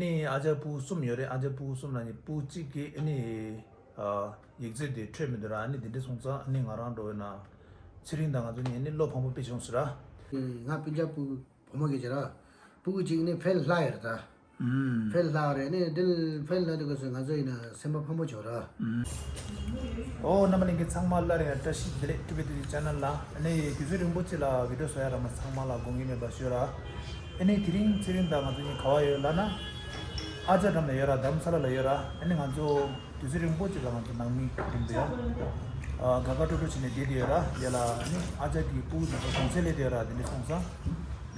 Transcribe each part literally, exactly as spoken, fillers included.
ནི་ཨ་ཅག་ཕྲུ་གུ་གསུམ་ཡོད་རེད། ཨ་ཅག་ཕྲུ་གུ་གསུམ་ནང་ནས་ཕྲུ་གུ་གཅིག་གིས་ཨ་ནི་ཨ་ཡིག་ཚད་དེ་འཕྲོད་མི་འདུག་ར། ཨ་ནི་དེ་འདྲ་སོང་ཙང་ཨ་ནི་ང་རང་འགྲོ་བའི་ནང་ཚེ་རིང་དང་ང་ཚོ་གཉིས་ནི་བློ་ཕམ་པོ་དཔེ་བྱུང་ཟེར་ར། ང་སྤུན་ཀྱག་ཕྲུ་གུ་བུ་མོ་གཅིག་བྱས་ར། ཕྲུ་གུ་གཅིག་ནི་ཕལ་ལྷག་ཡོད་རེད་ད། ཕལ་ལྷག་རེད། ནི་འདི་ཕལ་ལྷག་དུས་སྐབས་སུ་ང་ཚོ་ཡིན་ན་སེམས་པ་ཕམ་པོ་བྱུང་ར། ཨོ་རྣམ་པ་ལྷན་རྒྱས་ཚང་མ་སླར་ཡང་བཀྲ་ཤིས་བདེ་ལེགས། ཊུ་བེ་ཊུ་ཌེ་ཆེ་ནལ་ལ་ཨ་ནི་དུས་ཚོད་རིང་པོ་ཅིག་ལ་བི་ཌིའོ་བཟོ་ཡ་རག་མ་ཚང་མ་ལ་དགོངས་འགལ་མེད་པ་ཞུ་ར། ཨ་ནི་དེ་རིང་ཚེ་རིང་དང་ང་ཚོ་གཉིས་ག་པར་ཡོད་ལབ་ན། ཨ་ཅག་འགྲམ་ལ་ཡོད་ར། རྡ་རམ་ས་ལ་ལ་ཡོད་ར། ཨ་ནི་ང་ཚོ་དུས་ཚོད་རིང་པོ་ཅིག་ལ་ང་ཚོ་ནང་མི་རིང་པོ་ཡ། ཨ་དགའ་དགའ་སྤྲོ་སྤྲོ་བྱས་ནས་བསྡད་དེ་ཡོད་ར། དེ་ལ་ཨ་ནི་ཨ་ཅག་གི་ཕྲུ་གུ་དེ་ཚོ་གྲོང་གསེབ་སླེབས་དེ་ཡོད་ར། དེ་འདྲ་སོང་ཙང་།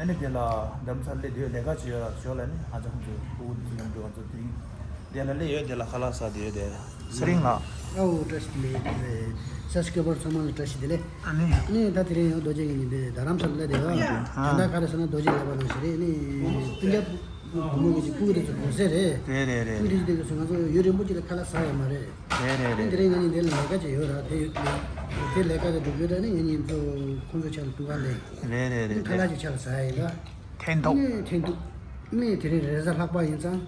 ཨ་ནི་དེ་ལ་རྡ་རམ་ས་ལ་སླེབས་དེ་ཡོད། ལས་ཀ་བྱེད་ཡོད་ར། ཞོར་ལ་ནི་ཨ་ཅག་ཁོང་ཚོ་ཕྲུ་གུ་དེ་ཚོ་མཉམ་དུ་ང་ཚོ་དེ་རིང་དེ་ལ་སླེབས་ཡོད། དེ་ལ་ཁ་ལག་ཟ་དེ་ཡོད་དེ། ཚེ་རིང་ལགས། ཨོ་བཀྲ་ཤིས་བདེ་ལེགས། ས་སྐྱོ་པར་ཚང་མ་ལ་བཀྲ་ཤིས་བདེ་ལེགས། ཨ་ནི། ཨ་ནི་ད་དེ་རིང་ཡང་རྡོ་རྗེ་གི་ཉིན་དེ་རྡ་རམ་ས་ལ་སླེབས་དེ་ཡོད། ད་ལྟ་ག་རེ་ཟེར་ན་རྡོ་རྗེ་ལགས་པ་ནང་བཞིན་རེད། ཨ་ནི་སྤུན་ཀྱག་བུ་མོ་གི་ཅིག་ཕྲུ་གུ་དེ་ཚོ་གྲོང་གསེབ་རེད། རེད་རེད་རེད། ཕྲུ་གུ་དེ་ཚོ་ང་ཚོ་ཡུན་རིང་པོ་ཅིག་ལ་ཁ་ལག་ཟ་ཡོད་མ་རེད། རེད་རེད་རེད། དེ་རིང་ང་གཉིས་འདིར་ལས་ཀ་བྱས་ཡོད་ར། དེ་དེ་ལས་ཀ་དེ་སྒྲུབ་ཡོད་ར། ནི་ང་གཉིས་ཚོ་ཁོང་ཚོ་ཆ་ལ་ཐུག་ག་ལེ། རེད་རེད་རེད། ནི་ཁ་ལག་ཅིག་ཆ་ལ་ཟ་ཡ་ཡིན་ར། འཐེན་ཐུག་ནི་འཐེན་ཐུག་ནི་དེ་རིང་རེས་གཟའ་ལྷག་པ་ཡིན་ཙང་།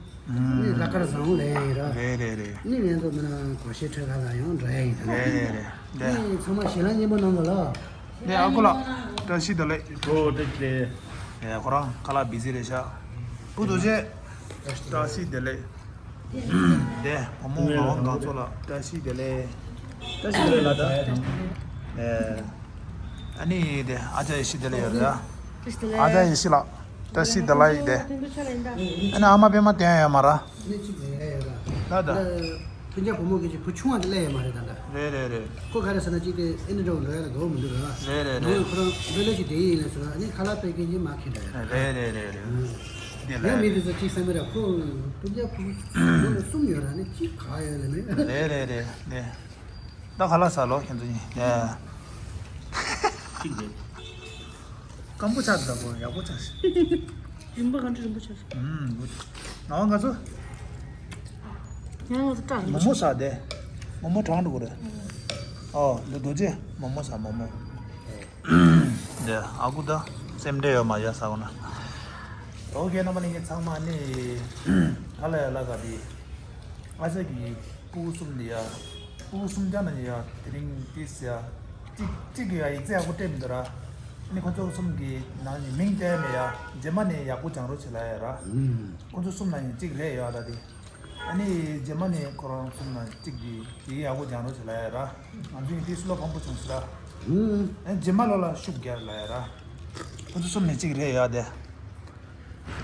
ནི་ལྷག་དཀར་བཟང་བོ་ལེན་ཡ་ཡིན་ར། རེད་རེད་རེད། ནི་ང་ཚོ་མི་ན་སྒོར་གཞས་འཁྲབ་ག་ལ་ཡང་འགྲོ་ཡ་ཡིན་ར། རེད་རེད་རེད། ནི་ཚང་མ་ཞལ་ལག་མཉེས་པོ་གནང་དགོས་ལ། ནི་ཨ་ཁུ་ལགས་བཀྲ་ཤིས་བདེ་ལེགས། ཨོ་བཀྲ་ཤིས་བདེ་ལེགས། ཡ་ཁོ་རང་ཁ་ལག་བི་ཟི་རེད་ཤག་བུ་རྡོ་རྗེ། བཀྲ་ཤིས་བདེ་ལེགས། དེ་བུ་མོ་ངག་དབང་དགའ་ཚོགས་ལགས་བཀྲ་ཤིས་བདེ་ལེགས། བཀྲ་ཤིས་བདེ་ལེགས་ལགས། ད་ཨ་ནི་དེ་ཨ་ཅག་ཡེ་ཤེས་བདེ་ལེགས་ཡོད་རེད་ཡ། བཀྲ་ཤིས་བདེ་ལེགས། ཨ་ཅག་ཡེ་ཤེས་ལགས་བཀྲ་ཤིས་བདེ་ལེགས་ཡིན་ཏེ། ཨ་ནི་ཨ་མ་པད་མ་བསྟན་ཡོད་མ་ར། ལགས་ད། སྤུན་ཀྱག་བུ་མོ་གི་ཅིག་བུ་ཆུང་བ་དེ་སླེབས་ཡོད་མ་རེད་ད་ལྟ། རེད་རེད་རེད། ཁོ་ག་རེ་ཟེར་ན་ཅིག་དེ་ཨེ་ནི་འདྲ་བོ་འགྲོ་ཡ་ལ་དགའ་བོ་མི་འདུག་ར། རེད་རེད་རེད། ཁོ་རང་བློ་ལས་ཅིག་དེ་ཡིན་ལ་ཟེར་ཨ་ནི་ཁ་ལག་པད་ཀན་ཅིག་མ་ཁེ་འདྲ་ཡ་ར། རེད་རེད་རེད་རེད། འདི་ལ་ཡང་མི་དེ་ཚོ་ཅིག་བསམ་པ་ར་ཁོ་སྤུན་ཀྱག་བུ་མོ་ལ་གསུམ་ཡོད་ར་ནི་ཅིག་ག་ཡོད་ལ་ནི། རེད་རེད་རེད་རེད། ད་ཁ་ལག་ཟ་ལོ་ཁྱེད་ཚོ་གཉིས་ནས། ཅིག་རེད། སྐམ་པོ་ཆགས་འདུག་གོ་ཡག་པོ་ཆགས་ཤག་རིམ་པ་གང་འདྲ་རིམ་པ་ཆགས་ཤག་ཨུམ། ང་བ་ང་ཚོ། ང་ང་ཚོ་སྐྲ་རིམ་པ་མོག་མོག་ཆགས་ཟ་དེ། མོག་མོག་གྲང་འགྲོ་གི་རེད། ཨོ་འདི་རྡོ་རྗེ་མོག་མོག་ཟ་མོག་མོག་འདི་ཨ་ཁུ་ད་སེམས་ཁྲལ་ཡོད་མ་ཡ་ཟ་གོ་ན། ཨོ་ཁེ་རྣམ་པ་ལྷན་རྒྱས་ཚང་མ་ནི་ག་ལ་ཡ་ལ་ག་དེ། ཨ་ཅག་གི་ཕྲུ་གུ་གསུམ་འདི་ཡ། ཕྲུ་གུ་གསུམ་ཀྱང་ན་ཡ་དེ་རིང་ཏིས་ཡ། གཅིག་གཅིག་གི་ཡ་ཡིག་ཚད་ཡག་པོ་སྤྲད་མི་འདུག་ར། ཨ་ནི་ཁོ་ཚོ་གསུམ་གི་ནང་ནས་མིང་བཏོན་མེད་ཡ། རྗེས་མ་ནས་ཡག་པོ་སྦྱང་རོགས་བྱེད་ལབ་ཡ་ར། ཁོ་ཚོ་གསུམ་ནང་ནས་གཅིག་རེད་ཡ་ད་དེ། ཨ་ནི་རྗེས་མ་ནས་ཁོ་རང་གསུམ་ནང་གཅིག་གི་དེ་ཡག་པོ་སྦྱང་རོགས་བྱེད་ལབ་ཡ་ར། ང་ཚོ་ཡིན་ཏིས་བློ་ཕམ་པོ་བྱུང་ཟེར་ར། ཨ་ནི་རྗེས་མ་ལོ་ལ་ཤུགས་རྒྱག་ལབ་ཡ་ར། ཁོ་ཚོ་གསུམ་ནས་གཅིག་རེད་ཡ་དེ།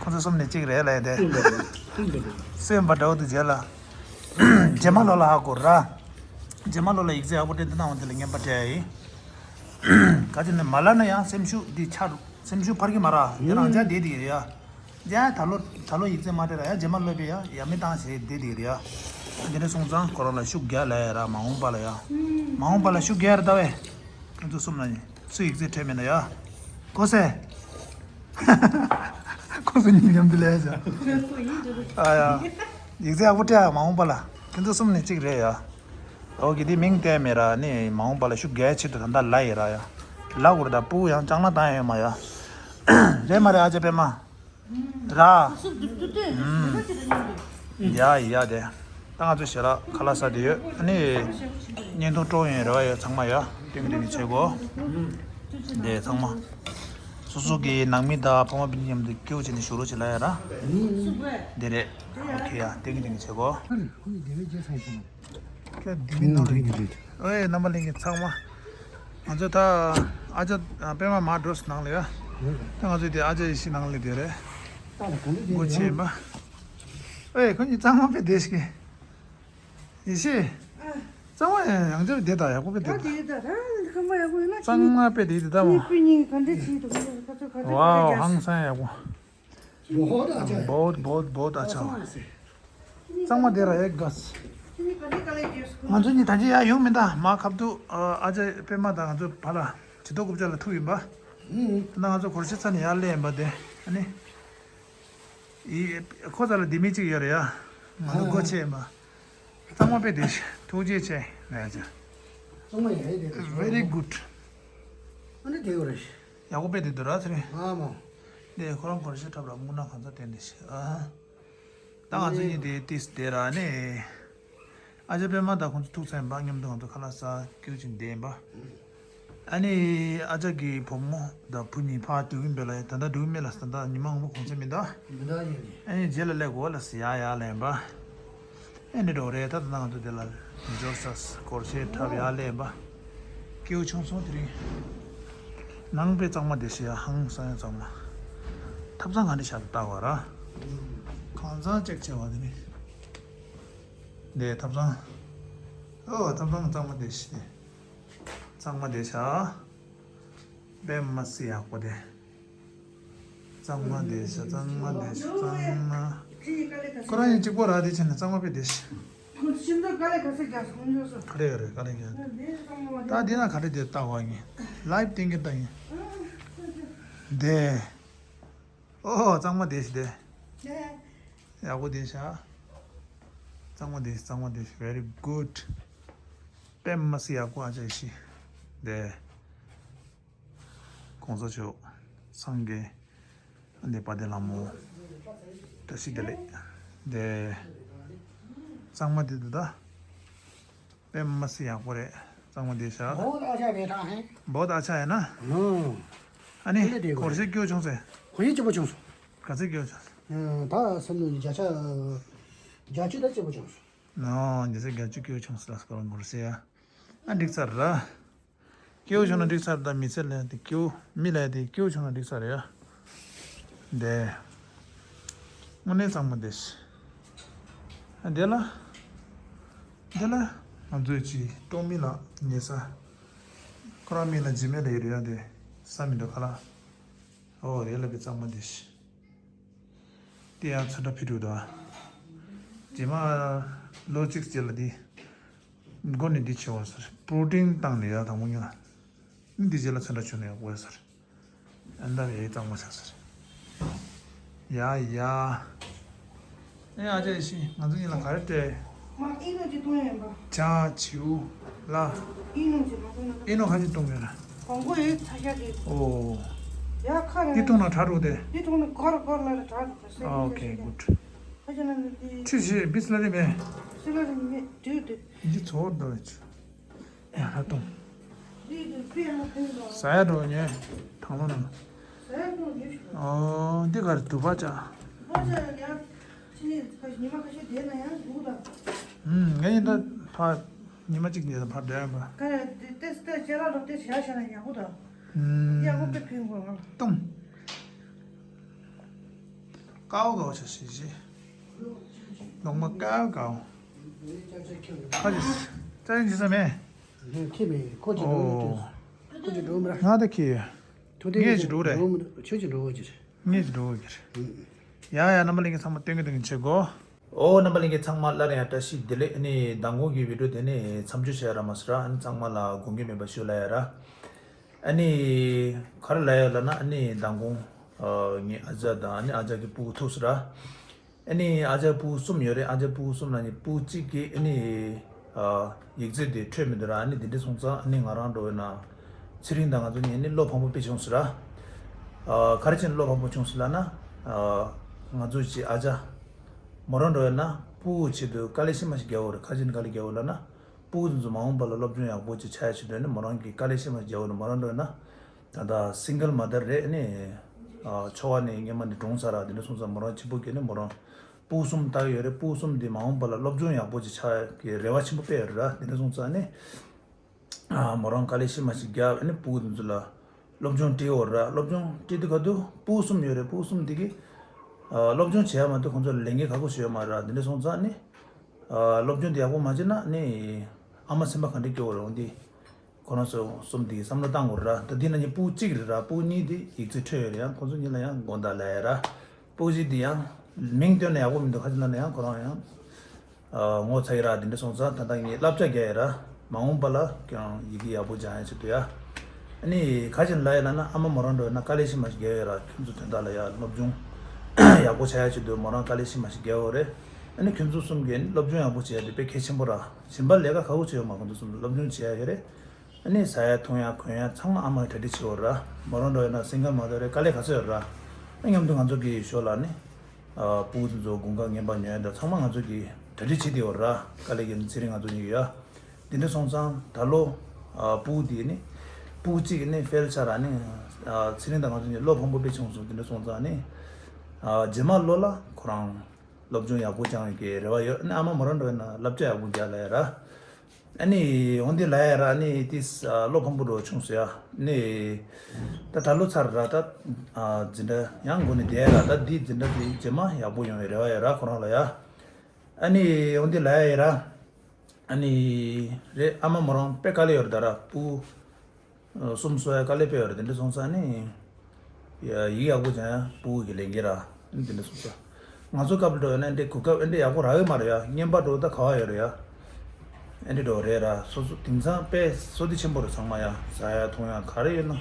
ཁོ་ཚོ་གསུམ་ནས་གཅིག་རེད་ལབ་ཡ་དེ། སེམས་པ་འདྲ་བོ་འདུག་རྗེས་ལ། རྗེས་མ་ལོ་ལ་ཧ་གོ་ར། རྗེས་མ་ལོ་ལ་ཡིག་ཚད་ཡག་པོ་སྤྲད་འདི་ནའང་དེ་ལ་རྔན་པ་སྤྲད་ཡིན། ག་ཅི་ནས་མ་ལབ་ན་ཡང་སེམས་ཤུགས་འདི་ཆག་འདུག་སེམས་ཤུགས་འཕར་གི་མ་ར། དེ་རང་ཅག་བསྡད་དེ་ཡ། ཡ་ད་ལོ་ད་ལོ་ཡིག་ཚད་མ་སྤྲད་ར་ཡ། རྗེས་མ་ལོ་པའི་ཡ་ཡ་མི་བཏང་བྱས་བསྡད་དེ་ར་ཡ། དེ་ནས་སོང་ཙང་ཁོ་རང་ལ་ཤུགས་རྒྱག་ལབ་ཡ་ར། མ་འོངས་པ་ལ་ཡ། མ་འོངས་པ་ལ་ཤུགས་རྒྱག་ར་ལྟ་བས། ཁྱོད་ཚོ་གསུམ་ལ་ཡིན། སུ་ཡིག་ཚད་འཕྲོད་མེད་ན་ཡ། གོ་སེ། ཁོ་ཚོ་གཉིས་མཉམ་དུ་ལས་བྱ། ཨ་ཡ། ཡིག་ཚད་ཡག་པོ་སྤྲད་ཡ་མ་འོངས་པ་ལ། ཁྱེད་ཚོ་གསུམ་ནས་གཅིག་རེད་ཡ། འོ་གི་དེ་མིང་བསྟན་མེད་ར་ནི་མ་འོངས་པ་ལ་ཤུགས་རྒྱག་ཆེད་དུ་ད་ལྟ་ལ་ཡི་ར་ཡ། ལ་གུར་ད་སྤུ་ཡང་ལྕང་ལ་བཏང་ཡོད་མ་ཡ། རེད་མ་རེད་ཨ་ཅེ་པད་མ། ར། ཡ་ཡ་དེ། ད་ང་ཚོ་ཞལ་ལག་ཁ་ལག་ཟ་དེ་ཡོད། ཨ་ནི། བརྙན་ཐུང་སྤྲོ་ཡོང་རེ་བ་ཡོད་ཚང་མ་ཡ། ཏིང་ཏིང་བྱེད་དགོ། དེ་ཚང་མ། སོ་སོ་གི་ནང་མི་དང་ཕ་མ་སྤུན་ཉམས་དུ་སྐྱོ་བྱས་ནས་བཞུགས་རོགས་བྱེད་ལ་ཡ་ར། འདི་རེད། ཨོ་ཁེ་ཡ་ཏིང་ཏིང་བྱེད་དགོ། ཁྱོད་འདི་མི་ནང་རེད། ཨོ་ཡེ་རྣམ་པ་ལྷན་རྒྱས་ཚང་མ། ང་ཚོ་ད་ཨ་ཅག་པད་མ་མར་འགྲོ་སོང་ནང་ལ་ཡ། ད་ང་ཚོ་དེ་ཨ་ཅག་ཡེ་ཤེས་ནང་ལ་དེ་རེད། སྒོ་ཕྱེ་ཡིན་པ། ཨོ་ཡེ་ཁོ་གཉིས་གཙང་མ་དཔེ་བདེ་ཞིག་ཡེ་ཤེས། གཙང་མ་ཡང་ཡང་ཅག་བདེ་ད་ཡག་པོ་དཔེ་བདེ་ད། གཙང་མ་དཔེ་བདེ་དེ་ད་མ། ཝའོ་ཧང་སང་ཡག་པོ། བོད་བོད་བོད་ཨ་ཅག་གཙང་མ་དེ་ར་ཡག་ག་ང་ཚོ་གཉིས་ད་ཅི་ཡ་ཡོང་མི་འདའ་མ་ཁབ་ཏུ་ཨ་ཅག་པད་མ་དང་ང་ཚོ་བ་ལ་ཇི་ཏོ་རྐུབ་ཅག་ལ་ཐུག་ཡིན་པ། ད་ང་ཚོ་གོར་ཤི་ཚ་ནས་ཡར་སླེབས་ཡིན་པ་དེ་ཨ་ནི། ཡི་ཁོ་ཚ་ལ་དེ་མི་གཅིག་ཡོད་རེད་ཡ། ང་ཚོ་སྒོ་ཕྱེ་ཡིན་པ། གཙང་མ་དཔེ་བདེ་ཞིག་ཐུགས་རྗེ་ཆེ་ལ་ཡ་ཅག་གཙང་མ་ཡ་ཡི་དེ་Very good. ཨ་ནི་དེ་ཡོད་རེད། ཡག་པོ་དཔེ་བདེ་འདུག་ར་ཚེ་རིང་། ཨ་མ། དེ་ཁོ་རང་གོར་ཤི་འཁྲབ་ར་སྨུག་ནག་གང་ཚ་བསྟན་དེ་ཞིག་ཨ། ད་ང་ཚོ་གཉིས་དེ་ཏིས་དེ་ར་ནས། ཨ་ཅག་པད་མ་དང་ཁོང་ཚོ་ཐུག་ཚར་ཡིན་པ། མཉམ་དུ་ང་ཚོ་ཁ་ལག་ཟ་སྐྱིད་པོ་ཅིག་བསྡད་ཡིན་པ། ཨ་ནི་ཨ་ཅག་གི་བུ་མོ་དང་བུ་གཉིས་ཕར་འགྲོ་གིན་པས་ལ། ད་ལྟ་འགྲོ་གི་མེད་ལ། ད་ལྟ་ཉི་མ་སྔོན་པོ་གུང་སེང་མི་འདུག་མི་འདུག་ཡིན་ནི། ཨ་ནི་རྗེས་ལ་སླེབས་དགོས་ལ་ཟེར་ཡ་ཡ་ལབ་ཡིན་པ། ཨེ་འདྲ་འགྲོ་རེད། ད་ད་ང་ཚོ་དེ་ལ་འབྱོར་ས་སྒོར་གཞས་འཁྲབ་ཡ་སླེབས་པ། སྐྱིད་པོ་བྱུང་སོང་དེ་རིང་། ནང་པའི་གཙང་མ་དེ་ཤི་ཡ་ཧང་སང་ཡ་གཙང་མ། ཐབ་ཚང་ག་འདྲ་ཤག་ལྟ་བ་ར། གང་ཚང་ཅེག་བྱས་པ་དེ་རིང་། འདི་ཐབ་ཚང་། ཨོ་ཐབ་ཚང་གཙང་མ་དེ་ཤི་དེ། གཙང་མ་དེ་ཤག་པད་མ་སི་ཡག་པོ་དེ། གཙང་མ་བསྡད་ཤག་གཙང་མ་བསྡད་ཤག་གཙང་མ། ཁོ་རང་ཡང་གཅིག་པོ་ར་དེ་བྱས་ནས་གཙང་མ་དཔེ་བསྡད་ཤག་ཁོ་ཤིང་ཏོག་དཀའ་ལས་ག་ཚོད་རྒྱག་སོང་ཡོད་སོ། ག་རེ་ག་རེ་ག་རེ་རྒྱག་རེད། ད་འདི་ན་ག་རེ་དེ་ལྟ་བ་ཡིན། ལའིབ་བསྟན་གྱི་ལྟ་ཡིན། དེ། ཨོ་གཙང་མ་བསྡད་ཤག་དེ། ཡག་པོ་བསྡད་ཤག་གཙང་མ་བསྡད་ཤག་གཙང་མ་བསྡད་ཤག very good། པད་མ་སི་ཡག་པོ་ཨ་ཅག་ཤི། དེ། གོང་ས་མཆོག་སངས་རྒྱས་འདི་དཔལ་ལྡན་ལྷ་མོ་བཀྲ་ཤིས་བདེ་ལེགས། དེ་གཙང་མ་འདི་འདུག་ད། པད་མ་སི་ཡག་པོ་རེད། གཙང་མ་འདི་ཤག बहुत अच्छा बेटा है। बहुत अच्छा है ना? ཨ་ནི་ཨ་ནི་སྒོར་གཞས་སྐྱོ་བྱུང་ཚེ། སྒོར་གཞས་སྐྱོ་བོ་བྱུང་སོང་། ག་ཚོད་སྐྱོ་བྱུང་སོང་། ད་སེམས་ནང་བརྒྱ་ཆ་བརྒྱད་ཅུ་ད་སྐྱོ་བོ་བྱུང་སོང་། ཨོ་འདི་ཚེ་བརྒྱད་ཅུ་སྐྱོ་བྱུང་སོང་ལ་སྒོར་གཞས་ཡ། ཨ་འགྲིག་ཚར་ར། སྐྱིད་པོ་བྱུང་ན་འགྲིག་ཚར། ད་མི་ཚེ་ལ་དེ་སྐྱིད་པོ་མི་ལ་དེ་སྐྱིད་པོ་བྱུང་ན་འགྲིག་ཚར་ཡ། འདི་དངོས་གནས་གཙང་མ་འདི། འདི་ལ་འདི་ལ་ང་ཚོའི་ཅི་ཀྲོང་མི་ལ་ཉལ་ས། ཁོ་རང་མི་ལ་འཇིགས་མེད་ལ་ཡོད་རེད་ཡ། དེ་ས་མི་འདུག་ག་ལ། ཨོ་རེད་ལ་བའི་གཙང་མ་འདི། དེ་ཡང་ཚོན་ཁྲ་ཕི་དྲུག་དང་། རྗེས་མ་ལོ་གཅིག་རྗེས་ལ་འདི། མགོ་ནས་འདི་བྱེད་པ་ཟེར། པྲོ་ཊིན་བཏང་ནས་ཡ་དང་པོ་ཉོ། འདི་རྗེས་ལ་ཚོན་ཁྲ་བྱུག་ནས་ཡག་པོ་ཡོད་ཟེར། ཨན་ད་བའི་གཙང་མ་ཆགས་ཟེར། ཡ་ཡ། ཨེ་ཨ་ཅག་ཡེ་ཤེས་ང་ཚོ་གཉིས་ལ་ག་རེ་སྤྲད། མ་ཨིན་ནོ་ཅི་གཏོང་ཡིན་པ། ཇ་བྱིའུ་ལ། ཨིན་ནོ་ཅི་མ་གཏོང་ན། ཨིན་ནོ་ག་ཅི་གཏོང་གི་ཡོད་ན། གོང་གོ་ཡོད་ཚ་ཤ་གི། ཨོ། ཡ་ཁ་ར། འདི་གཏོང་ན་དྲག་འགྲོ་དེ། འདི་གཏོང་ན་གོར་གོར་ལ་དྲག་འགྲོ་དེ། ཨོ་ཁེ་གུཌ། ཁ་ཅན་ན་འདི། ཆུ་ཞིག་བིས་ལ་རི་མེད། སི་ལ་རི་མེད་དུས་དུས། འདི་ཚོ་འདྲ་བའི་ཆུ། ཡ་ཧ་གཏོང་། འདི་དུས་པི་ཧ་ཕན་འགྲོ། ཟ་ཡ་འགྲོ་ཉེ། ཐང་ལོ་ནང་། ཟ་ཡ་འགྲོ་ཉེ་ཞུ། ཨོ་འདི་ག་རེ་དུ་བ་ཅག་དུ་བ་ཅག་ཡ། ཕྱི་ནས་ཁ་ཉི་མ་ཁ་ཤས་བསྡད་ན་ཡང་འདུག་ད། ཨུམ་ངས་ཡིན་ད་ཕ། ཉི་མ་གཅིག་ཉལ་ད་ཕར་འགྲོ་ཡ་པ། ཀ་ཡ་དེ་ཏེས་ཏེས་ཅེ་ལ་རོ་ཏེས་ཡ་ཤ་ན་ཡག་པོ་ད། ཡག་པོ་དཔེ་ཕན་གོ་ང་ལ། ཏུང་། ཀའོ་ཀའོ་ཆ་ཤི་ཤི། ལོང་མ་ཀའོ་ཀའོ། ཁ་ཅིག་ཅ་ཡིན་ཅི་ས་མེད། ཁྱེད་མེད་ཁོ་ཅི་འགྲོ་ཡོད་ཅི། ཁོ་ཅི་འགྲོ་མི་ར། ང་ད་ཁྱེད་ཡོད། ཐུ་དེ་ངས་ཅི་འགྲོ་རེད། ཁྱོད་ཅི་འགྲོ་གི་རེད། ངས་ཅི་འགྲོ་གི་རེད། ཡ་ཡ་རྣམ་པ་ལྷན་རྒྱས་ཚང་མ་སྟོན་གི་སྟོན་གི་བྱེད་གོ། ཨོ་རྣམ་པ་ལྷན་རྒྱས་ཚང་མ་སླར་ཡང་བཀྲ་ཤིས་བདེ་ལེགས། ཨ་ནི་མདང་དགོང་གི་བི་ཌིའོ་དེ་ནི་མཚམས་འཇོག་བྱས་ར་མ་ཟེར་ར། ཨ་ནི་ཚང་མ་ལ་དགོངས་འགལ་མེད་པ་ཞུ་ལ་ཡ་ར། ཨ་ནི་ག་རེ་ལ་ཡ་ལ་ན་ཨ་ནི་མདང་དགོང་ངའི་ཨ་ཅག་དང་ཨ་ནི་ཨ་ཅག་གི་སྤུ་གུ་ཐུག་སོང་ར། ཨ་ནི་ཨ་ཅག་སྤུ་གུ་གསུམ་ཡོད་རེད། ཨ་ཅག་སྤུ་གུ་གསུམ་ལ་ནི་སྤུ་གུ་གཅིག་གིས་ཨ་ནི་ཡིག་ཚད་དེ་འཕྲོད་མི་འདུག་ར། ཨ་ནི་དེ་འདྲ་སོང་ཙང་ཨ་ནི་ང་རང་འགྲོ་བས་ན་ཚེ་རིང་དང་ང་ཚོ་གཉིས་ནི་བློ་ཕམ་པོ་དཔེ་བྱུང་སོང་ར། ག་རེ་བྱས་ནས་བློ་ཕམ་པོ་བྱུང་སོང་ལབ་ན། ང་ཚོ་གཅིག་ཨ་ཅག་མོ་རང་འགྲོ་བས་ན་སྤུ་གུ་ཆེད་དུ་དཀའ་ལས་ཤི་མ་ཤི་རྒྱག་འོ་རེད། ག་རེ་བྱས་ནས་དཀའ་ལས་རྒྱག་འོ་ལབ་ན། སྤུ་གུ་དེ་ཚོ་མ་འོངས་པ་ལ་སློབ་སྦྱོང་ཡག་པོ་ཅིག་ཆགས་ཡ་ཆེད་དུ་ནི་མོ་རང་གིས་དཀའ་ལས་ཤི་མ་ཤི་རྒྱག་འོ་ནི་མོ་རང་འགྲོ་བས་ན། ད་ལྟ་སིང་གལ་མ་དར་རེད་ནི། ཨ་ཆོ་ག་ནས་སྔོན་མ་ནས་གྲོངས་ཚར་ར། དེ་འདྲ་སོང་ཙང་མོ་རང་གཅིག་པོ་གིས་ནི་མོ་རང་སྤུ་གུ་གསུམ་བཏགས་ཡོད་རེད། སྤུ་གུ་གསུམ་དེ་མ་འོངས་པ་ལ་སློབ་སྦྱོང་ཡག་པོ་ཅིག་ཆགས་ཀྱི་རེ་བ་ཆེན་པོ་དཔེ་ཡོད་རེད་ར། དེ་འདྲ་སོང་ཙང་ནི་ཨ་མོ་རང་དཀའ་ལས་ཤི་མ་ཤི་རྒྱབ་ནི་སྤུ་གུ་དེ་ཚོ་ལ་སློབ་སྦྱོང་སྤྲད་ཡོད་ར། སློབ་སྦྱོང་སྤྲད་དུས་ག་དུས་སྤུ་གུ་གསུམ་ཡོད་རེད། སྤུ་གུ་གསུམ་དེ་གིས་ཨ་སློབ་སྦྱོང་བྱེད་ཡ་མ་གཏོགས་ཁོང་ཚོ་ལ་ལས་འགན་ག་གོ་ཞིག་ཡོད་མ་རེད་ར། དེ་འདྲ་སོང་ཙང་ནི་ཨ་སློབ་སྦྱོང་དེ་ཡག་པོ་མ་བྱས་ན་ནི་ཨ་མ་སེམས་པ་ག་འདྲ་སྐྱོ་བོ་རེད་འོང་དེ། ཁོ་རང་ཚོ་གསུམ་དེ་བསམ་བློ་བཏང་དགོས་ར། ད་འདི་ན་ནི་སྤུ་གུ་གཅིག་རེད་ར། སྤུ་གུ་གཉིས་དེ་ཡིག་ཚད་འཕྲོད་ཡོད་རེད། ཡང་ཁོ་ཚོ་གཉིས་ལ་ཡང་དགོངས་དག་ལབ་ཡ་ར། སྤུ་གུ་གཅིག་དེ་ཡང་མིང་བཏོན་ན་ཡག་པོ་མི་འདུག་ག་ཅི་ལབ་ན་ཡང་ཁོ་རང་ཡང་ཨ་ངོ་ཚ་གི་ར། དེ་འདྲ་སོང་ཙང་ད་ལྟ་ངས་བསླབ་བྱ་རྒྱག་ཡ་ར། མ་འོངས་པ་ལ་ཀྱང་ཡི་གེ་ཡག་པོ་སྦྱང་ཡ་ཆེད་དུ་ཡ། ཨ་ནི་ག་ཅི་ལབ་ཡ་ལབ་ན་ཨ་མ་མོ་རང་འགྲོ་ཡ་ན་དཀའ་ལས་ཤི་མ་ཤི་རྒྱག་ཡོད་ར། ཁྱོད་ཚོ་དོན་དག་ལ་ཡ་སློབ་སྦྱོང་ཡག་པོ་བྱ་ཡ་ཆེད་དུ་མོ་རང་དཀའ་ལས་ཤི་མ་ཤི་རྒྱག་ཡོད་རེད། ཨ་ནི་ཁྱོད་ཚོ་གསུམ་གྱིས་སློབ་སྦྱོང་ཡག་པོ་བྱེད་ཡ་དེ་དཔེ་གལ་ཆེན་པོ་ར། གཞན་པ་ལས་ཀ་ག་གོ་བྱེད་ཡོད་མ། ཁོང་ཚོ་གསུམ་སློབ་སྦྱོང་བྱེད་ཡ་ཡོད་རེད། ཨ་ནི་ཟ་ཡ་འཐུང་ཡ་གོན་ཡ་ཚང་མ་ཨ་མ་གིས་གྲ་སྒྲིག་བྱེད་ཡོད་ར། མོ་རང་འགྲོ་ཡོད་ན་སེམས་ཁམས་མ་འདྲ་རེད། དཀའ་ལས་ག་ཚོད་ཡོད་ར། ཨ་མཉམ་དུ་ང་ཚོ་གི་ཞོར་ལ་ནི་ ཨ་སྤུ་གུ་དེ་ཚོ་དགུན་ཁ་རྔན་པ་ཉོས་དང་ཚང་མ་ང་ཚོ་གིས་གྲ་སྒྲིག་བྱེད་དེ་ཡོད་ར། དཀའ་ལས་ཀྱི་ཚེ་རིང་ང་ཚོ་གཉིས་ཀྱིས་ཡ། དེ་འདྲ་སོང་ཙང་ད་ལོ་ཨ་སྤུ་གུ་དེ་ནི་སྤུ་གུ་གཅིག་ནི་ཕེལ་ཆགས་ར་ནི། ཨ་ཚེ་རིང་དང་ང་ཚོ་གཉིས་བློ་ཕམ་པོ་དཔེ་བྱུང་སོང་། དེ་འདྲ་སོང་ཙང་ནི་ཨ་རྗེས་མ་ལོ་ལ་ཁོ་རང་སློབ་སྦྱོང་ཡག་པོ་སྦྱང་ཡོད་ཀྱི་རེ་བ་ཡོད། ནི་ཨ་མ་མོ་རང་འགྲོ་ཡིན་ན་བསླབ་བྱ་ཡག་པོ་རྒྱག་ལ་ཡ་ར། ཨ་ནི་འོན་ཏེ་ལ་ཡ་ར་ནི་ཏིས་ཨ་བློ་ཕམ་པོ་འགྲོ་བྱུང་སོང་ཡ། ནི་ད་ད་ལོ་ཚར་ར་ད་ཨ་འཛིན་གྲྭ་ཡང་འགོ་ནས་བསྡད་ར། ད་འདི་འཛིན་གྲྭ་འདི་རྗེས་མ་ཡག་པོ་ཡོང་བའི་རེ་བ་ཡོད་ར་ཁོ་རང་ལ་ཡ། ཨ་ནི་འོན་ཏེ་ལ་ཡ་ཡ་ར། ཨ་ནི་རེད། ཨ་མ་མོ་རང་དཔེ་དཀའ་ལས་ཡོད་རེད་ད་ར། སྤུ་གུ་གསུམ་གསོ་ཡ་དཀའ་ལས་དཔེ་ཡོད་རེད། དེ་འདྲ་སོང་ཙང་ནི་ཡ་ཡིག་ཡག་པོ་སྦྱང་ཡ་སྤུ་གུ་གི་ལས་འགན་ར། ཨ་ནི་དེ་འདྲ་སོང་ཙང་ང་ཚོ་སྐབས་འགྲོ་ཡོད་ན་འདི་གོ་སྐབས་འདི་ཡག་པོ་རག་གི་མ་རེད་ཡ། རྔན་པ་འགྲོ་ད་ག་བ་ཡོད་རེད་ཡ། ཨ་འདི་འགྲོ་རེད་ར། སོ་སོ་དེང་སང་དཔེ་བསོད་བདེ་ཆེན་པོ་རེད། ཚང་མ་ཡ་ཟ་ཡ་འཐུང་ཡ་ག་རེ་ཡོད་ན་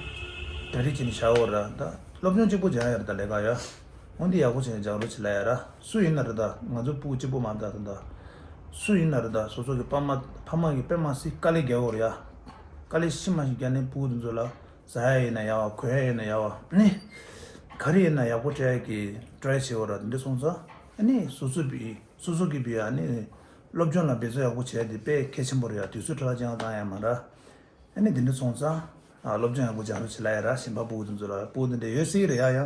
གྲ་སྒྲིག་བྱས་ནས་བཞག་ཡོད་ར། ད་སློབ་སྦྱོང་གཅིག་པོ་སྦྱང་ཡ་རེད་ད་ལས་ཀ་ཡ། འོན་ཏེ་ཡག་པོ་བྱས་ནས་སྦྱང་རོགས་བྱེད་ལ་ཡ་ར། སུ་ཡིན་ན་རེད་ད། ང་ཚོ་སྤུ་གུ་གཅིག་པོ་མ་རེད་ད། ད་ད་སུ་ཡིན་ན་རེད་ད། སོ་སོ་གི་ཕ་མ་ཕ་མ་གི་དཔེ་མ་སྲིད་དཀའ་ལས་རྒྱག་ཡོད་རེད་ཡ། དཀའ་ལས་ཤི་མ་ཤི་རྒྱག་ནས་སྤུ་གུ་དེ་ཚོ་ལ་ཟ་ཡ་ཡིན་ན་ཡག་པ། གོན་ཡ་ཡིན་ན་ཡག་པ། ནི་ག་རེ་ཡིན་ན་ཡག་པོ་སྤྲད་ཡ་གི་ཊ་རའི་བྱེད་ཡོད་ར། དེ་འདྲ་སོང་ཙང་ཨ་ནི་སོ་སོ་བི་སོ་སོ་གི་བི་ཨ་ནི་སློབ་སྦྱོང་ལ་འབད་བརྩོན་ཡག་པོ་བྱས་ཏེ་དཔེ་གལ་ཆེན་པོ་རེད་ཡ། དུས་ཚོད་འཕྲོ་བརླག་ཅང་བཏང་ཡ་མ་ར། ཨ་ནི་དེ་འདྲ་སོང་ཙང་ཨ་སློབ་སྦྱོང་ཡག་པོ་སྦྱང་རོགས་བྱེད་ལ་ཡ་ར། གཞན་པ་སྤུ་གུ་དེ་ཚོ་ལ། སྤུ་གུ་དེ་འདྲ་ཡོད་སྲིད་རེད་ཡ་ཡ།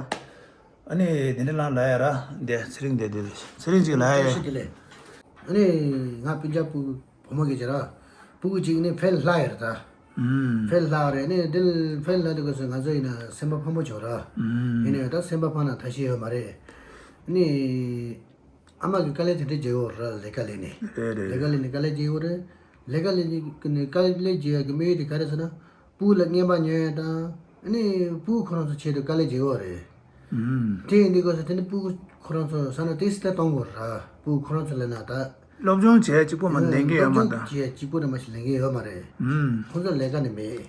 ཨ་ནི་དེ་འདྲ་ལ་ལ་ཡ་ར། འདི་ཚེ་རིང་འདི་འདི་ཚེ་རིང་ཅིག་ལ་ཡ་ཡ། བཀྲ་ཤིས་བདེ་ལེགས། ཨ་ནི་ང་སྤུན་ཀྱག་སྤུ་གུ་བུ་མོ་གི་ཅི་ར། སྤུ་གུ་གཅིག་ནི་ཕེལ་ལྷག་ཡོད་རེད་ད། ཨུམ། ཕེལ་ལྷག་རེད། ནི་འདི་ཕེལ་ལྷག་དུས་སྐབས་སུ་ང་ཚོ་ཡིན་ན་སེམས་པ་ཕམ་པོ་བྱུང་ར། ཨུམ། ཡིན་ནའི་ད་སེམས་པ་ཕམ་ན་ཐབས་ཤེས་ཡོད་མ་རེད། ནི་ཨ་མ་གི་དཀའ་ལས་དེ་འདྲ་རྒྱག་ཡོད་ར། ལས་ཀ་ལས་ནས། རེད་རེད། ལས་ཀ་ལས་ནས་དཀའ་ལས་རྒྱག་ཡོད་རེད། ལས་ཀ་ལས་ནས་དཀའ་ལས་རྒྱག་ཡ་གི་དམིགས་ཡུལ་དེ་ག་རེ་ཟེར་ན། སྤུ་གུ་ལ་རྔན་པ་ཉོ་ཡ་དང་། ཨ་ནི་སྤུ་གུ་ཁོ་རང་ཚོ་ཆེད་དུ་དཀའ་ལས་རྒྱག་ཡོད་རེད། ཨུམ། དེ་ཡིན་དུས་སྐབས་སུ་དེ་ནི་སྤུ་གུ་ཁོ་རང་ཚོ་བསམ་བློ་ཏོག་ཙམ་གཏོང་དགོས་ར། སྤུ་གུ་ཁོ་རང་ཚོ་ལབ་ན་ད། སློབ་སྦྱོང་བྱེད་ཡ་གཅིག་པོ་མ་ལས་འགན་ཡོད་མ་ད། སློབ་སྦྱོང་བྱེད་ཡ་གཅིག་པོ་ར་མ་ཞིག་ལས་འགན་ཡོད་མ་རེད། ཨུམ། ཁོ་ཚོ་ལས་ཀ་ནི་མེད།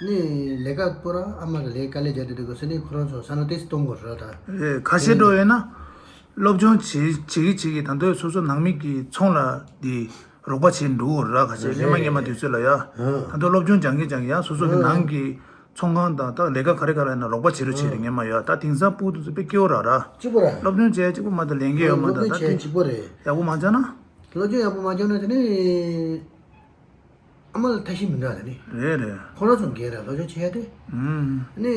ནི་ལས་ཀ་པོ་ར་ཨ་མ་གི་ལས་དཀའ་ལས་རྒྱག་དུས་དུས་སྐབས་སུ་ནི་ཁོ་རང་ཚོ་བསམ་བློ་ཏོག་ཙམ་གཏོང་དགོས་ར་ད། རེད། ཁ་ཤས་འགྲོ་ཡོད་ན། སློབ་སྦྱོང་བྱེད་བྱེད་ཀྱི་བྱེད་ཀྱི་ད་དུང་སོ་སོ་ནང་མི་གི་ཚོང་ལ་དེ་རོགས་པ་བྱེད་འགྲོ་གི་ར། ཁ་ཤས་སྔོན་མ་སྔོན་མ་དུས་ཚོད་ལ་ཡ། ཨ། ད་དུང་སློབ་སྦྱོང་སྦྱང་གི་སྦྱང་གི་ཡ་སོ་སོ་གི་ཨ་ནང་གི་ཚོང་ཁང་དང་ད་ལས་ཀ་ག་རེ་ག་རེ་ཡིན་ན་རོགས་པ་བྱེད་རོགས་བྱེད་རེད། ཨ། སྔོན་མ་ཡ། ད་དེང་སང་སྤུ་གུ་དེ་ཚོ་དཔེ་སྐྱོ་ར་ར། གཅིག་པོ་ར། སློབ་སྦྱོང་བྱེད་ཡ་གཅིག་པོ་མ་གཏོགས་ལས་འགན་ཡོད་མ་ད། སློབ་སྦྱོང་ད་བྱེད་ཡ་དེ་གཅིག་པོ་རེད། ཡག་པོ་མ་སྦྱངས་ན། སློབ་སྦྱོང་ཡག་པོ་མ་སྦྱངས་ན་དེ་ནི། ཨ་མ་ལ་ཐབས་ཤེས་མི་འདུག་ད་ནི། རེད་རེད། ཁོ་རང་ཚོ་འགན་ར་སློབ་སྦྱོང་བྱེད་ཡ་དེ། ཨུམ། ནི།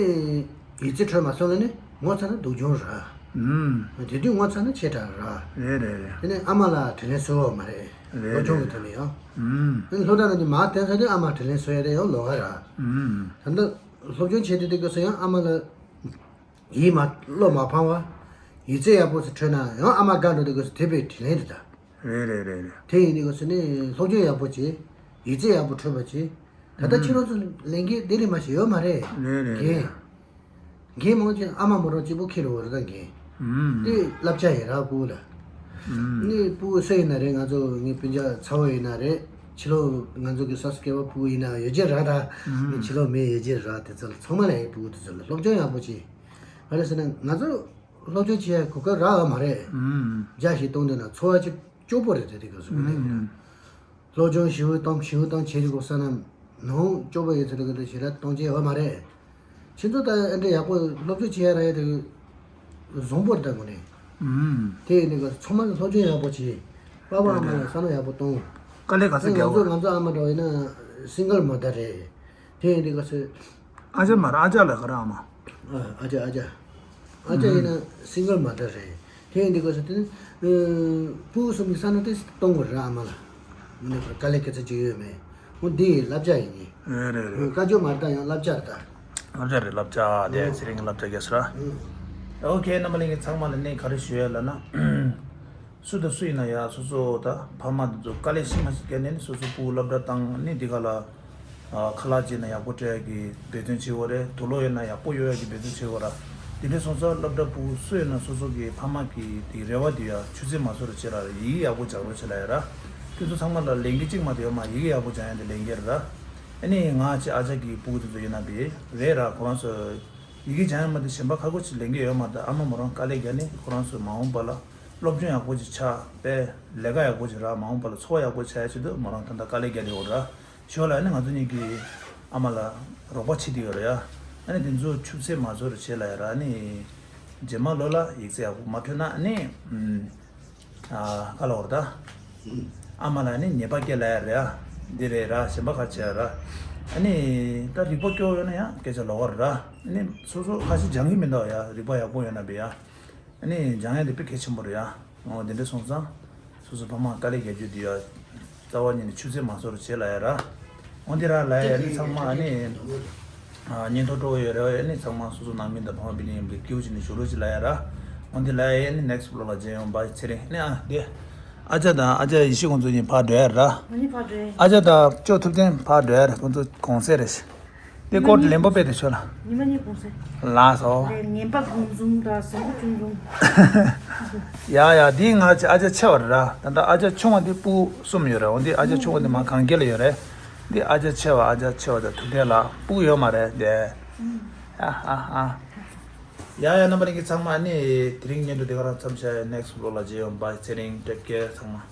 ཡིག་ཚད་འཕྲོད་མ་སོང་ལ་ནི་ངོ་ཚ་ན་སྡུག་གྱོང་ར། ཨུམ། དེ་དུས་ངོ་ཚ་ན་ཆེ་དྲགས་ར། རེད་རེད་རེད། དེ་ནི་ཨ་མ་ལ་དྲིན་ལན་གཟོ་འོས་མ་རེད། རེད་སློབ་སྦྱོང་གི་རེད་ཐོག་ནས་ཡང་། ཨུམ། ནི་སློབ་གྲྭ་ནང་ནས་མར་ཐོན་ཚར་དུས་ཨ་མ་དྲིན་ལན་གཟོ་ཡ་དེ་ཡང་ལོགས་ཀ་ར། ཨུམ། ད་ལྟ་སློབ་སྦྱོང་བྱེད་དུས་དེ་ག་སོ་ཡང་ཨ་མ་ལ། ཡིད་མ་བློ་མ་ཕམ་པ། ཡིག་ཚད་ཡག་པོ་ཞིག་འཕྲོད་ན་ཡང་ཨ་མ་དགའ་འགྲོ་དུས་སྐབས་སུ་དེ་དཔེ་དྲིན་ལན་དེ་ད། རེད་རེད་རེད་རེད། དེ་ཡིན་དུས་སྐབས་སུ་ནི་སློབ་སྦྱོང་ཡག་པོ་བྱེད། ཡིག་ཚད་ཡག་པོ་འཕྲོད་པ་བྱེད། ད་ལྟ་ཁྱེད་རང་ཚོ་ལས་འགན་དེ་ལས་མ་ཞིག་ཡོད་མ་རེད། རེད་རེད་རེད། འགན། འགན་མང་ཆེ་ཨ་མ་མོ་རང་གཅིག་པོ་འཁྱེར་འོ་རེད་ད་འགན། ཨུམ། དེ་བསླབ་བྱ་ཡིན་ར་སྤུ་གུ་ལ། ཨུམ། ནི་སྤུ་གུ་སུ་ཡིན་ན་རེད། ང་ཚོ་ངའི་སྤུན་ཀྱག་ཚ་བོ་ཡིན་ན་རེད། ཕྱི་ལོགས་ང་ཚོ་གི་སོ་སོ་སྐྱེ་བོ་སྤུ་གུ་ཡིན་ན་ཡོད་ཀྱི་ར་ད། ཨུམ། ནི་ཕྱི་ལོགས་མི་ཡོད་ཀྱི་ར་དེ་ཚོ་ལ་ཚང་མ་ལ་ཡི་སྤུ་གུ་དེ་ཚོ་ལ་སློབ་སྦྱོང་ཡག་པོ་བྱེད། ག་རེ་ཟེར་ན་ང་ཚོ་སློབ་སྦྱོང་བྱེད་ཡ་གོ་སྐབས་རག་ཡོད་མ་རེད། ཨུམ། རྒྱ་ཞིག་གཏོང་འདོད་ན་འཚོ་བ་ཅིག་སྐྱོ་པོ་རེད་དེ་དེ་ག་སུ་གི་ལས་ཀྱི་ར། ཨུམ། སློབ་སྦྱོང་ཞིབ་པོ་གཏོང་ཞིབ་པོ་གཏོང་བྱེད་ཀྱི་གོ་ས་ན་ནང་སྐྱོ་པོ་ཡོད་ཚེ་དེ་ག་དེ་ཞེ་དྲག་གཏོང་བྱེད་ཡོད་མ་རེད། ཁྱེད་ཚོ་ད་ཨེ་འདྲ་ཡག་པོ་སློབ་སྦྱོང་བྱེད་ཡ་ར་ཡ་དེ་བཟང་པོ་རེད་ད་དངོས་གནས། ཨུམ། དེ་ཡིན་དུས་ཚང་མ་གི་སློབ་སྦྱོང་ཡག་པོ་བྱེད། པ་ཕ་ཨ་མ་ལ་བསམ་བློ་ཡག་པོ་གཏོང་། དཀའ་ལས་ག་ཚོད་རྒྱག་ང་ཚོ་ང་ཚོ་ཨ་མ་འདྲ་བ་ཡིན་ན་སིང་གལ་མ་དར་རེད། དེ་ཡིན་དུས་སྐབས་སུ། ཨ་ཅག་མ་རེད། ཨ་ཅག་ལ་ག་རེ་ཨ་མ། ཨ་ཅག་ཨ་ཅག་ཨ་ཅག་ཡིན་ན་སིང་གལ་མ་དར་རེད། དེ་ཡིན་དུས་སྐབས་སུ་དེ་ནི། སྤུ་གུ་གསུམ་གྱི་བསམ་བློ་ཏོག་ཙམ་གཏོང་དགོས་རེད་ཨ་མ་ལ། དངོས་གནས་དཀའ་ལས་སྐད་ཆ་ཅིག་ཡོད་མེད། འོ་འདི་ཡི་བསླབ་བྱ་ཡིན་གྱི། རེད་རེད་རེད། བཀའ་བཀྱོན་མ་རེད་ད་ཡང་བསླབ་བྱ་རེད་ད། བསླབ་བྱ་རེད་བསླབ་བྱ་དེ་ཚེ་རིང་གི་བསླབ་བྱ་རྒྱག་ས་ར། ཨོ་ཁེ་རྣམ་པ་ལྷན་རྒྱས་ཚང་མ་ལ་ནས་ག་རེ་ཞུ་ཡ་ལབ་ན། སུ་དང་སུ་ཡིན་ན་ཡང་སོ་སོ་ད་ཕ་མ་དེ་ཚོ་དཀའ་ལས་ཤི་མ་ཤི་བརྒྱབ་ནས་ནི་སོ་སོ་སྤུ་གུ་སློབ་གྲྭ་བཏང་ནི་འདི་ག་ལ། ཨ་ཁ་ལག་ཅིག་ན་ཡག་པོ་སྤྲད་ཡ་གི་འབད་བརྩོན་བྱེད་དགོས་རེད། དུག་ལོག་ཡོད་ན་ཡག་པོ་གཡོག་ཡ་གི་འབད་བརྩོན་བྱེད་དགོས་ར། དེ་འདྲ་སོང་ཙང་སློབ་གྲྭ་སྤུ་གུ་སུ་ཡོད་ན་སོ་སོ་གི་ཕ་མ་གི་དེ་རེ་བ་དེ་ཡ་ཆུད་ཟོས་མ་བཟོ་རོགས་བྱེད་ར། ཡི་གེ་ཡག་པོ་སྦྱང་རོགས་བྱེད་ལ་ཡ་ར། ཁྱོད་ཚོ་ཚང་མ་ལ་ལས་འགན་གཅིག་མ་གཏོགས་ཡོད་མ། ཡི་གེ་ཡག་པོ་སྦྱང་ཡ་དེ་ལས་འགན་རེད་ར། ཨ་ནི་ང་ཅི་ཨ་ཅག་གི་སྤུ་གུ་དེ་ཚོ་ཡིན་ན་དེ་རེད་ར། ཁོ་རང་ཚོ་ཡི་གེ་སྦྱང་ཡ་མ་གཏོགས་གཞན་པ་ཁ་ཁོ་ཅི་ལས་འགན་ཡོད་མ་རེད། ཨ་མ་མོ་རང་དཀའ་ལས་བརྒྱབ་ནས་ཁོ་རང་ཚོ་མ་འོངས་པ་ལ་སློབ་སྦྱོང་ཡག་པོ་ཅིག་ཆགས་པས་ལས་ཀ་ཡག་པོ་ཅིག་རག་མ་འོངས་པ་ལ་འཚོ་བ་ཡག་པོ་ཆགས་ཡ་ཆེད་དུ་མོ་རང་ད་ལྟ་དཀའ་ལས་བརྒྱབ་བསྡད་ཡོད་ར། ཞོར་ལ་ཨ་ནི་ང་ཚོ་གཉིས་ཀྱིས་ཨ་མ་ལ་རོགས་པ་བྱེད་དེ་ཡོད་རེད་ཡ། ཨ་ནི་དེ་ཚོ་ཆུད་ཟོས་མ་བཟོ་རོགས་བྱེད་ལ་ཡ་ར། ཨ་ནི་ རྗེས་མ་ལོ་ལ་ཡིག་ཚད་ཡག་པོ་མ་འཕྲོད་ན་ཨ་ནི། ཨ་ག་ལ་བར་ད། ཨ་མ་ལ་ནི་ཉེས་པ་སྐྱེལ་ལ་ཡ་རེད་ཨ། འདི་རེད་ར་གཞན་པ་ག་བྱེད་ཡ་ར། ཨ་ནི་ད་རིག་པ་སྐྱོ་ཡོད་ན་ཡང་སྐད་ཆ་ལོག་པ་རེད་ར། ཨ་ནི་སོ་སོ་ཁ་ཤས་སྦྱང་གི་མི་འདུག་ཡ། རིག་པ་ཡག་པོ་ཡོད་ན་བི་ཡ། ཨ་ནི་སྦྱང་ཡ་དེ་དཔེ་གལ་ཆེན་པོ་རེད་ཡ། འོ་དེ་འདྲ་སོང་ཙང་། སོ་སོ་ཕ་མ་དཀའ་ལས་རྒྱག་རྒྱུ་དེ་ཡ། རྩ་བ་ཉིད་ནས་ཆུ་ཚོད་མ་སོར་བྱེད་ལ་ཡ་ར། འོ་འདི་ར་ལ་ཡ་ནི་ཚང་མ་ཨ་ནི། ཉིན་ཐོ་སྤྲོ་བོ་ཡོད་རེད་བ་ཡ་ནི་ཚང་མ་སོ་སོ་ནང་མི་དང་ཕ་མ་བི་ནི་ཡིན་པའི་སྐྱིད་པོ་བྱས་ནས་བཞུགས་རོགས་བྱེད་ལ་ཡ་ར། འོ་འདི་ལ་ཡ་ནི་next vlog ལ་མཇལ་ཡོང་། བཱའི་ཚེ་རིང་ནི་ཨ་དེ། ཨ་ཅག་དང་ཨ་ཅག་ཡེ་ཤེས་ཁོང་ཚོ་གཉིས་ཕར་འགྲོ་ཡ་ར། ང་གཉིས་ཕར་འགྲོ་ཡ། ཨ་ཅག་དང་ཅོ་ཐུབ་བསྟན་ཕར་འགྲོ་ཡ་ར། ཁོང་ཚོ་གུང་སེང་རེད། དེ་སྐོར་ལན་པོ་དཔེ་དེ་ཆོད་ལ། ཉི་མ་གཉིས་གུང་སེང་། ལགས་སོ། ལས་ངན་པ་དགུ་འཛོམས་དང་བཟང་པོ་བཅུ་འཛོམས། ཡ་ཡ་འདིའི་ང་ཅི་ཨ་ཅག་ཆེ་བ་རེད་ར། ད་ལྟ་ཨ་ཅག་ཆུང་བ་འདི་སྤུ་གསུམ་ཡོད་རེད། འོ་འདི་ཨ་ཅག་ཆུང་བ་འདི་མ་གངས་སྐྱིད་ལ་ཡོད་རེད། འདི་ཨ་ཅག་ཆེ་བ་ཨ་ཅག་ཆེ་བ་དང་ཐུབ་བསྟན་ལ་སྤུ་ཡོད་མ་རེད་དེ། ཨ་ཨ་ཨ། ཡ་ཡ་རྣམ་པ་ལྷན་རྒྱས་ཚང་མ་ནི་དེ་རིང་བརྙན་ཐུང་འདི་ག་རང་མཚམས་བཞག་ཡ། next vlog ལ་མཇལ་ཡོང་། བཱའི་ཚེ་རིང་། take care ཚང་མ།